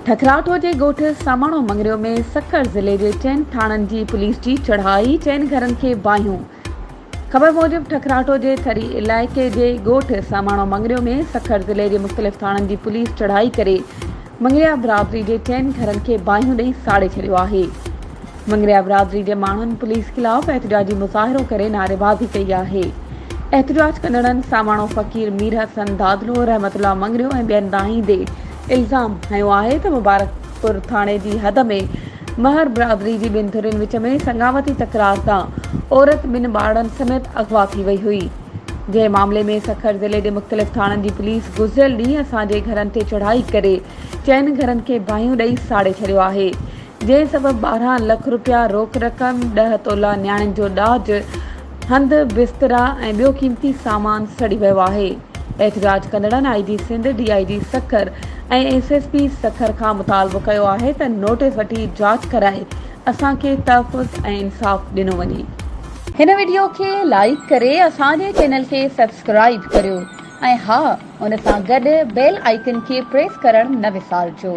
ٺڪراٺو جي ڳوٺ ساماڻو مڱريو ۾ سکر ضلعي جي چئن ٿاڻن جي پوليس جي چڙهائي، چئن گهرن کي باهيون. خبر موجب ٺڪراٺو جي ٿري علائقي جي ڳوٺ ساماڻو مڱريو ۾ سکر ضلعي جي مختلف ٿاڻن جي پوليس چڙهائي ڪري مڱريا برادري جي چئن گهرن کي باهيون ڏئي ساڙي ڇڏيو آهي. مڱريا برادري جي ماڻهن پوليس خلاف احتجاجي مظاهرو ڪري نعريبازي ڪئي آهي. احتجاج ڪندڙن ساماڻو فقير مير حسن دادلو، رحمت الله مڱريو ۽ ٻين دانهيندي الزام هنيو آهي ته مبارڪپور ٿاڻي جي حد ۾ مهر برادري جي ٻن ڌرين وچ ۾ سڱاوتي تڪرار تان عورت ٻن ٻارڙن سميت اغوا ٿي وئي هئي جنهن معاملي ۾ سکر ضلعي جي مختلف ٿاڻن جي پوليس گذريل ڏينهن اسان جي گهرن تي چڙهائي ڪري چئن گهرن کي باهيون ڏئي ساڙي ڇڏيو آهي. جنهن سبب 12 لک رپيا روڪ رقم، ڏهه تولا نياڻين جو ڏاج، هنڌ، بسترا ۽ ٻيو قيمتي سامان سڙي ويو آهي. احتجاج ڪندڙن I G Sindh, D I G Sukkur ۽ S S P Sukkur کان مطالبو ڪيو آهي ته نوٽيس وٺي جاچ ڪرائي اسان کي تحفظ ۽ انصاف ڏنو وڃي. هن وڊيو کي لائيڪ ڪري اسان جي چينل کي سبسڪرائيب ڪريو ۽ ها ان سان گڏ بيل آئيڪن کي پريس ڪرڻ نه وسارجو.